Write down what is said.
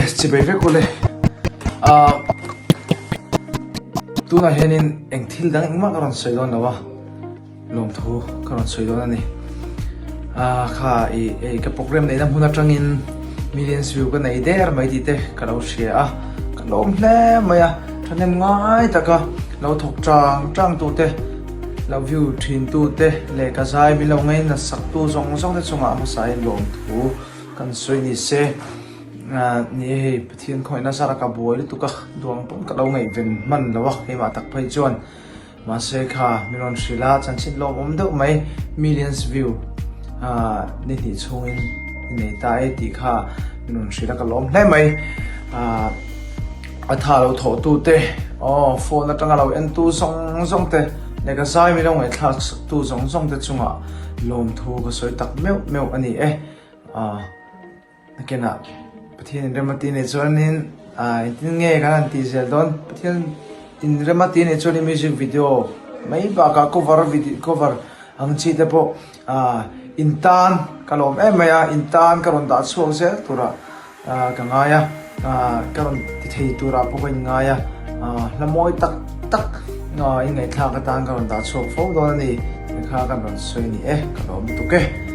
Chibai vek ule. Ah tunah hianin eng thil dang engmah ka rawn sawi dawn lo a, lawmthu ka rawn sawi dawn a ni. Ah kha i ei ka program neihna hmun atangin millions view ka nei der mai tih te ka lo hria a, ka lawm hle mai a, thahnem ngai taka lo thawk tang tang tute lo view thin tute leh ka zai min lo ngaina sak tu zawng zawng te chungah hmasain lawmthu kan sawi ni se. Ni e hei Pathian khawngaihna zara ka buai lutuk a, duang pawn ka lo ngaihven hman lo a keimah tak phei chuan mahse kha min rawn hrilh a chanchin lawmawm deuh mai millions view ni hnih chhungin i nei ta e tih kha min rawn hrilh a ka lawm hle mai a tha lo thawh tu te aw phone atanga lo en tu zawng zawng te leh ka zai min lo ngaihthlak sak tu zawng zawng te chungah lawmthu ka sawi tak meuh meuh a ni e. Nakinah Pathian inremati nih chuanin ah engtin nge kan han tih zel dawn Pathian inremati nih chuanin music video mai bakah cover video cover ang chi te pawh ah in tan ka lawm em mai a in tan ka rawn dah chhuak zel turah ah ka ngai a ah ka rawn ti thei turah pawh ka inngai a ah hla mawi tak tak ah in ngaihthlak atan ka rawn dah chhuak fo dawn a ni tih kha kan rawn sawi a ni e ka lawm lutuk e.